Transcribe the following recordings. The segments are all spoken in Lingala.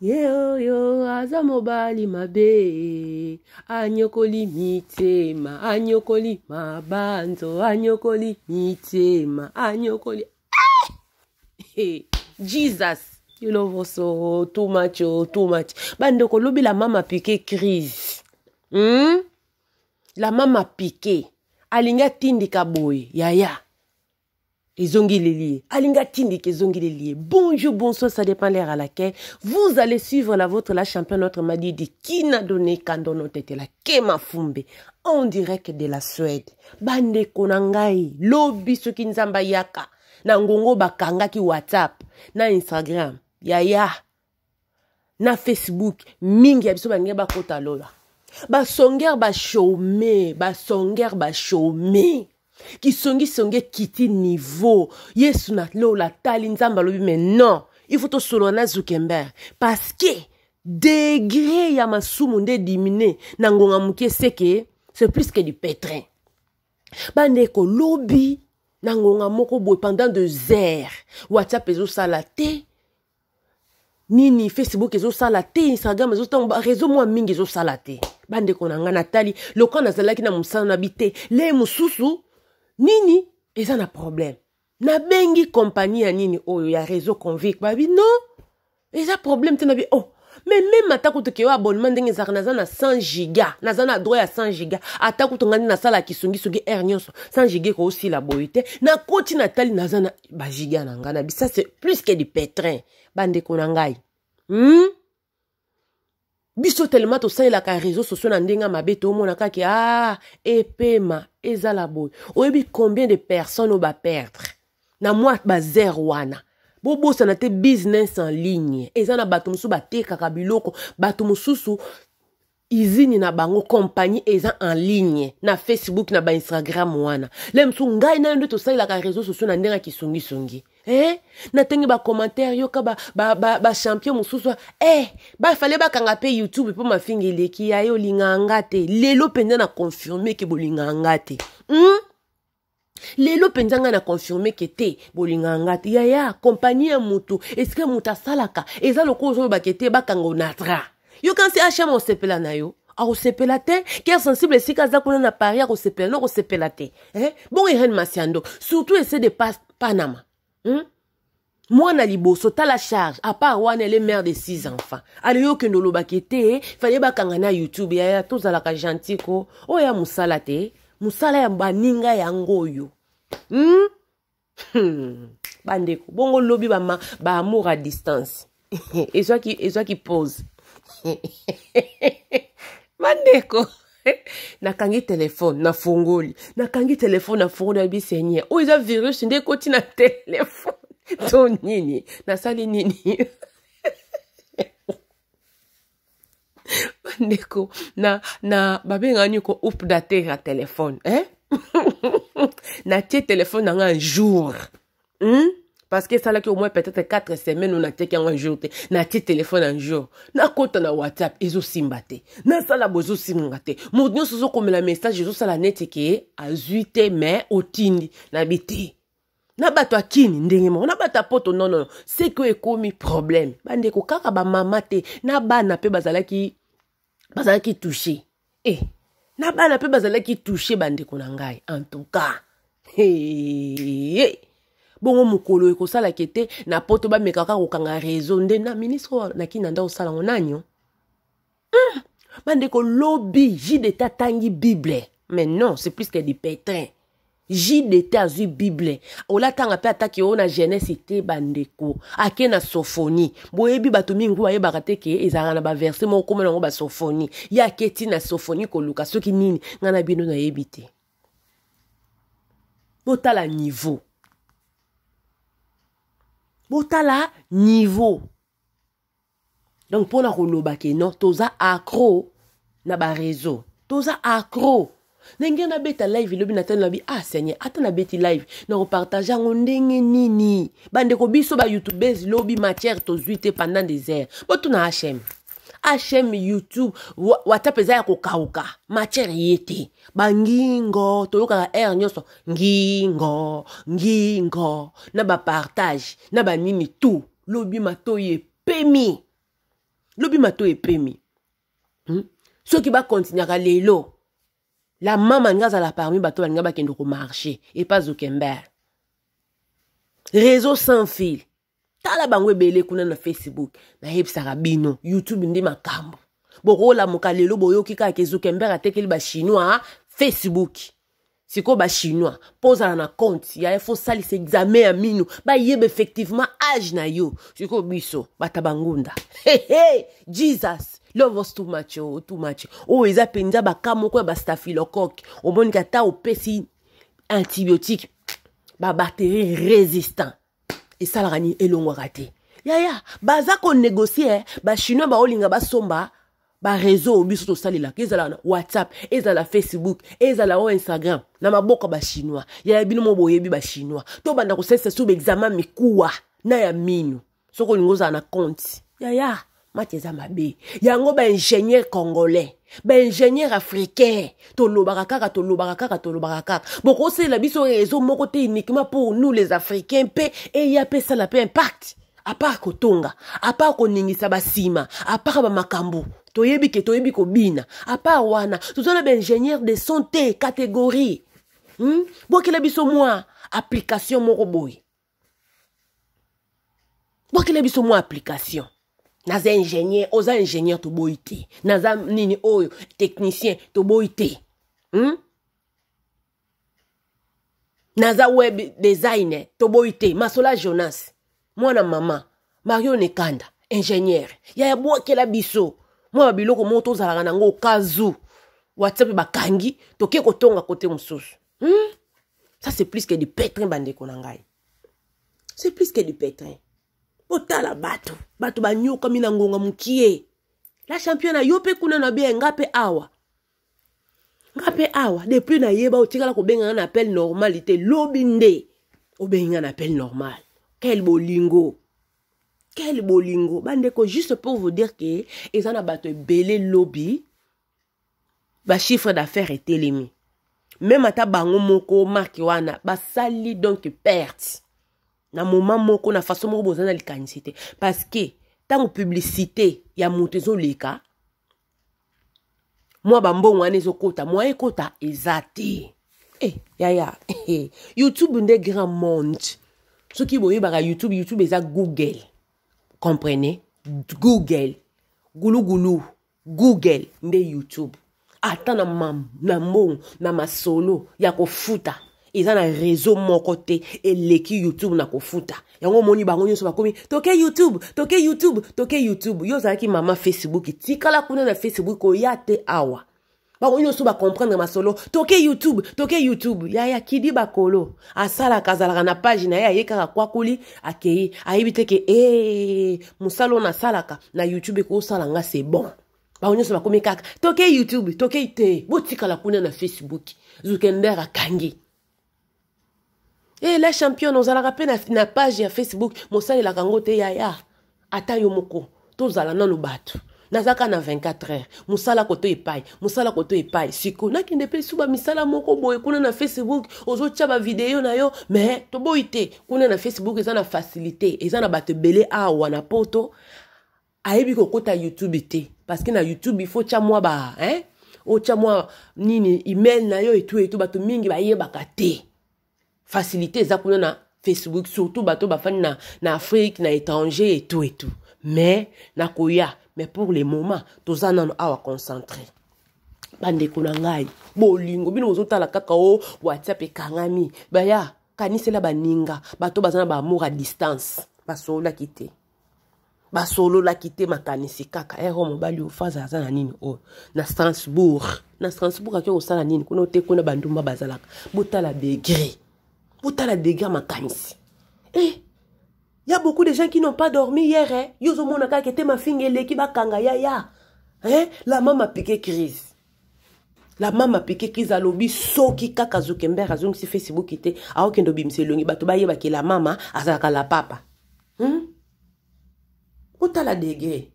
Ye oyo aza mobali mabe, anyokoli mitema, anyokoli mabanzo, anyokoli mitema, anyokoli. Eh! Jesus, you love us so too much, oh, too much. Bandeko lobi la mama piqué crise. La mama piqué. Alingi atindika boye, yaya. Ezongi leli alingi atindika ezongi leli. Bonjour, bonsoir, ça dépend l'heure à laquelle vous allez suivre la vôtre, la championne, notre Madidi, qui n'a donné kandono tete la Kema Fumbe, en direct de la Suède. Bandeko na ngai, lobi soki nzamba yaka, na ngongo bakangaki WhatsApp, na Instagram, yaya, na Facebook, mingi ya biso balingi bakota lola. Basongere bashome, basongere bashome. Kisongisongi ekiti niveau. Yesu na lola tali nzambe alobi mais non, il faut tosolola na Zuckerberg parce que degré ya masumu nde diminue na ngonga moke seke c'est plus que du pétrin. Bandeko lobi na ngonga moko boye pendant 2 heures WhatsApp ezosala te, nini Facebook ezosala te, Instagram ezosala, ba réseau mwa mingi ezosala te. Bandeko na ngai natali lokola nazalaki na mosala na bi te le mosusu nini eza na problème. Nabengi compagnie ya nini oyo ya réseau convic, babi non eza problème te. Nabi oh mais même ata kutu ke yo abonnement ndenge ezalaka, naza na 100 giga, naza na droit ya 100 giga, ata kutu ngai nasala kisongisongi heure nyonso 100 giga ekosila boye te. Nakoti natali naza na ba giga na ngai, nabi ça c'est plus que du pétrin. Bandeko na ngai, Biso tellement tosalelaka réseaux sociaux na ndenge mabe, tomona kaka ah epema ezala boye. Oyebi combien de personnes oyo baperdre na mwa bazer wana? Bobosana te business en ligne eza na bato mosusu batekaka biloko, bato mosusu usine na bango compagnie eza en ligne na Facebook na ba Instagram wana. Le mosusu ngai nayo nde tosalelaka réseaux sociaux na ndenge ya kisongisongi. Natangi ba commentaire yoka ba, ba, ba, ba champion mosusu bafale bakanga mpe YouTube mpo mafinga eleki. Ya ye olingaka nga te lelo mpenza na confirme ke bolingaka nga te. Lelo mpenza ngai na confirme ke te bolingaka nga te. Yaya, kompagnie ya motu esika moto asalaka eza lokola ozolobaka te bakanga onatra. Yokanisi HM osepela na yo, akosepela te. Cœur sensible esika aza kuna na Paris akosepela na akosepela te. Bongo Irene Masiando surtout ese de Panama. Mwana liboso tala charge à part wana, elle est mère de 6 enfants. Ale yo okende olobaki te fallait bakanga na YouTube. Yaya, tozalaka gentil ko oyo ya mosala te, mosala ya baninga yango oyo. Bandeko bongo lobi ba amour à distance ezwaki pause. Bandeko, nakangi telefone nafungoli, nakangi telefone nafungoli, nayebi seigneur oyo eza virus nde ekoti na telefone to nini, nasali nini? Bandeko, na babengaka nini ko update ya telefone, eh? Natie telefone na nga un jour, Parce que esalaki au moins peut-être 4 semaines oyo natiaki yango un jour te. Natie telefone un jour, nakota na WhatsApp ezosimba te, nasala bo ezosimba te, moto nyonso ozokomela message ezosala neti ke azwi te mais otindi nayebi te. Na bato ya kini ndenge moko na bato ya poto, non non, c'est que ekomi problème. Bandeko, kaka bamama te, na bana mpe bazalaki touché, na bana mpe bazalaki touché. Bandeko na ngai, en tout cas hey, hey. Bongo mokolo ekosalaka te na poto bamekaka kokanga réseau nde na ministre oyo na kini na nda kosala yango nani? Bandeko, lobi JDT atangi Bible, mais non, c'est plus que du pétrin. JDT azwi Bible olatanga mpe ataki oyo na jeunesse te. Bandeko, ake na Sophonie. Boyebi bato mingi bayebaka te ke ezalaka na baverset moko komona yango basophonie. Ye ake ti na Sophonie koluka soki nini, ngai na bino nayebi te. Botala niveau, botala niveau. Donc mpona koloba ke non, toza accro na bareseau, toza accro. Ndenge nabeta live elobi natali nabi ah seigneur, ata nabeti live nakopartage yango ndenge nini? Bandeko, biso bayoutubes lobi matière tozwi te pendant des heures. Botuna HM YouTube, WhatsApp eza ya kokauka, matière ye te. Bangingo toyokaka heure nyonso ngingo ngingo na bapartage na banini tout. Lobi matoi epemi. Lobi mato epemi. Soki bakontinuaka lelo, la mama alingi azala parmi bato balinga bakende komarche epa Zuckerberg. Réseau sans fil, tala bango ebele kuna na Facebook. Nayebisaka bino, YouTube nde makambo. Bokolamuka lelo, boyoki kaka ke Zuckerberg atekeli Bachinois Facebook. Sikoyo Bachinois, mpo ozala na compte ya, faut osalisa examen ya mino, bayeba effectivement age na yo. Sikoyo biso bata bangunda, hey, hey, Jesus love us too much, oh, too much. Oyo eza mpenza baka moko ya bastaphylocoque, omoniki ata opesi antibiotique, babactérie résistant esalaka nini? Elongwaka te. Yaya, baza konégocie. Bachinois baolinga basomba bareseau oyo biso tosalelaka, ezala na WhatsApp, ezala Facebook, ezala oyo Instagram, na maboko ya Bachinois. Yaya, bino mo boyebi Bachinois. Tobanda kosalisa so baexamen mikuwa na ya mino soki olingi ozala na compte. Yaya, mati eza mabe. Yango baingénieur congolais, baingénieur africain, tolobaka kaka, tolobaka kaka, tolobaka kaka. Bokosalela biso réseau moko te uniquement pour nous les Africains, mpe eya mpe esala mpe impact, à part kotonga, à part koningisa basima, à part bamakambo toyebi ke toyebi kobina. À part wana, toza na baingénieur de son te catégorie, Bwakela biso mwa application moko boye, bwakela biso mwa application. Naza ingénieur, oza ingénieur, toboyi te. Naza nini oyo, technicien, toboyi te, Naza web designer, toboyi te. Masola Jonas, mwana mama Mario Nekanda, ingénieur. Yaya, bwakela biso mwa babiloko moko tozalaka nango okazu WhatsApp bakangi, toke kotonga kote mosusu, Ça, c'est plus que du pétrin, bandeko na ngai, c'est plus que du pétrin. Botala bato, bato banyokami na ngonga mokie. La championne, yo mpe kuna na bia, nga mpe awa, nga mpe awa. Depuis nayeba, otikala kobenga nga na appel normal te. Lobi nde obengi nga na appel normal. Quel bolingo, quel bolingo, bandeko! Juste pour vous dire ke eza na bato ebele lobi bachiffre d'affaires etelemi. Même ata bango moko marque wana basali donc perte na moment moko, na façon moko boza na likanisi te, parce que ntango publicité ya moto ezoleka, mwa bambongo wana ezokota, mwa ekota eza te. Eh, yaya, YouTube nde grand monde. Soki boyebaka YouTube, YouTube eza Google, comprenez? Google gulugulu, Google nde YouTube. Ata na, na mbongo na masolo ya kofuta, eza na réseau moko te eleki YouTube na kofuta. Yango omoni bango nyonso bakomi toke YouTube, toke YouTube, toke YouTube. Yo ozalaki mama Facebook, tikala kuna na Facebook, koya te awa. Bango nyonso bacomprendre masolo, toke YouTube, toke YouTube. Yaya, kidi bakolo asalaka, azalaka na page na ye, aye kaka kwakuli, akei, ayebi te ke e mosala oyo nasalaka na YouTube ekosala nga. C'est bon, bango nyonso bakomi kaka toke YouTube, toke te. Botikala kuna na Facebook. Zuckerberg akangi. E la championne, ozalaka mpe na page ya Facebook, mosalelaka yango te. Yaya, ata yo moko, tozala nano bato. Nazaka na 24 heures, mosala koto epai, mosala koto epai. Sikoyo nakende mpe suba misala moko boye kuna na Facebook, ozotya bavideo na yo. Mais toboyi te, kuna na Facebook eza na facilité, eza na bato ebele awa na Poto ayebi kokota YouTube te, parce que na YouTube il faut tya mwa ba, hein? Otya mwa nini, email na yo etu etu. Bato mingi bayebaka te. Facilité eza kuna na Facebook, surtout bato bafandi na Afrique, na étranger, etu etu. Mais nakoya, mais pour le moment toza nano awa concentré. Bandeko na ngai, bolingo bino bozotala kaka o WhatsApp ekangami. Baya kanisela baninga, bato baza na baamour à distance, basololaki te, basololaki te, makanisi kaka ero. Mobali ofaza aza na nini oyo na Strasbourg, na Strasbourg ake kosala nini kuna te? Kuna bandumba bazalaka. Botala degré, botala degré ya makanisi. Eh, y a beaucoup de gens qui n'ont pas dormi hier, eh? Yo ozomona kaka ete mafinga eleki, bakanga. Yaya, eh? La mama piqué crise, la mama piqué crise. Alobi soki kaka Zuckerberg azongisi Facebook te, aokende obimisa elongi, bato bayebaki la mama azalaka la papa, Otala degré,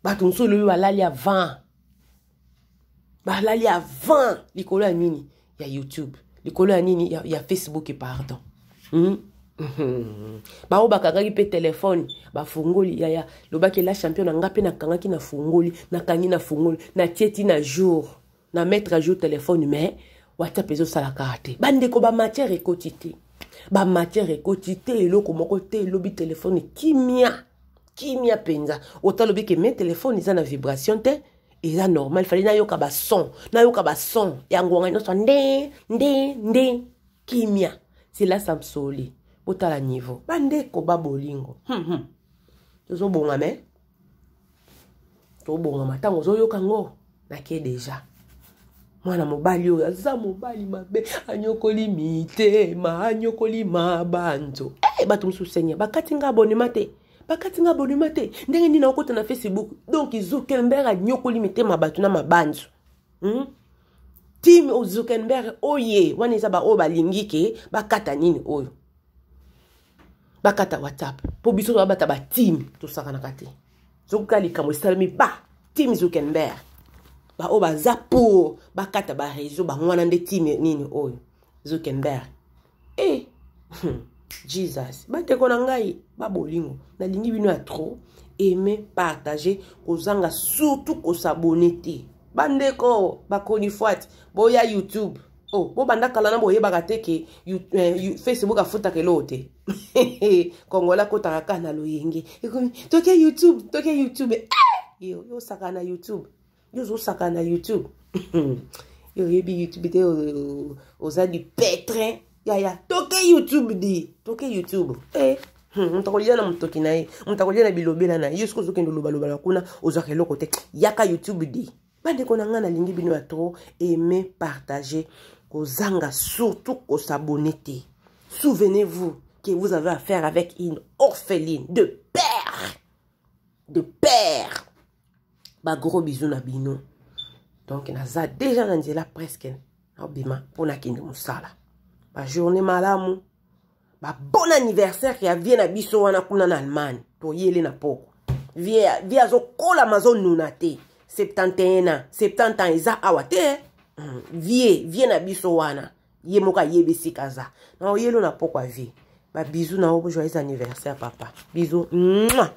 bato mosusu olobi balali avant, balali avant likolo ya nini? Ya YouTube, likolo ya nini? Ya Facebook, pardon, Baoyo bakangaki mpe telefone bafungoli, yaya lobaki la champion na nga mpe nakangaki na fungoli, nakangi na fungoli, natie ti na jour na mettre à jour telefone, mais WhatsApp ezosala kaka te. Bandeko, bamatière ekoti te, bamatière ekoti te, eloko moko te. Elobi telefone kimia, kimia mpenza. Otalobi ke me telefone eza na vibration te, eza normal. Fallait nayoka bason, nayoka bason ya ngonga nyonso nde nde nde kimia. Sila Samsoli, botala niveau. Bandeko babolingo, Tozobonga me tobongama. Ntango ozoyoka ngo, nake deja. Mwana mobali oyo aza mobali mabe, anyokoli mitema, anyokoli mabanzo. Hey, bato mosusu seigneur, bakati nga abonnement te, bakati nga abonnement te. Ndenge nini nakokota na Facebook? Donc Zuckerberg anyokoli mitema bato na mabanzo, Team Zuckerberg oye wana eza baoyo balingi ke bakata nini oyo, bakata WhatsApp, mpo biso tobata bateam, tosakanaka te. Soki kaka likambo esalemi, ba team Zuckerberg, baoyo baza pour bakata bareseau, bango wana nde team nini oyo, Zuckerberg. E Jesus, bandeko na ngai babolingo, nalingi bino ya trop. Aime, partage, kozanga surtout kos'abonner te. Bandeko bakoni fwati, boya YouTube. Oh, bobanda kala na boyebaka te ke Facebook afutaka eloko te. Kongola akotaka kaka na loyenge, ekomi toke YouTube, toke YouTube. Eh! Yo osaka na YouTube, yo ozosaka na YouTube, yo oyebi YouTube te, oza du pétrin. Yaya, toke YouTube di, toke YouTube. Eh, moto akolia na motoki na ye, moto akolia na bilobela na ye. Yo soki ozokende olobaloba na kuna, ozwaka eloko te. Yaka YouTube di. Bandeko na ngai, nalingi bino ya trop. Aime, partage, kozanga surtout kos'abonner te. Souvenez-vous que vous avez affaire avec une orpheline de père, de père. Bagros bisous na bino. Donc naza déjà na nzela, presque naobima mpo nakende mosala. Bajournée malamu, babon anniversaire ya vieux na biso wana kuna na Allemagne. Toyele na poko, vieux azokolama, azonuna te. 71 ans, 70 ans eza awa te. Vieux na biso wana, ye moko ayebi esika aza. Na oyelo na poko ya vieux. Babisous na yo, joyeux anniversaire papa, bisous. Mwah!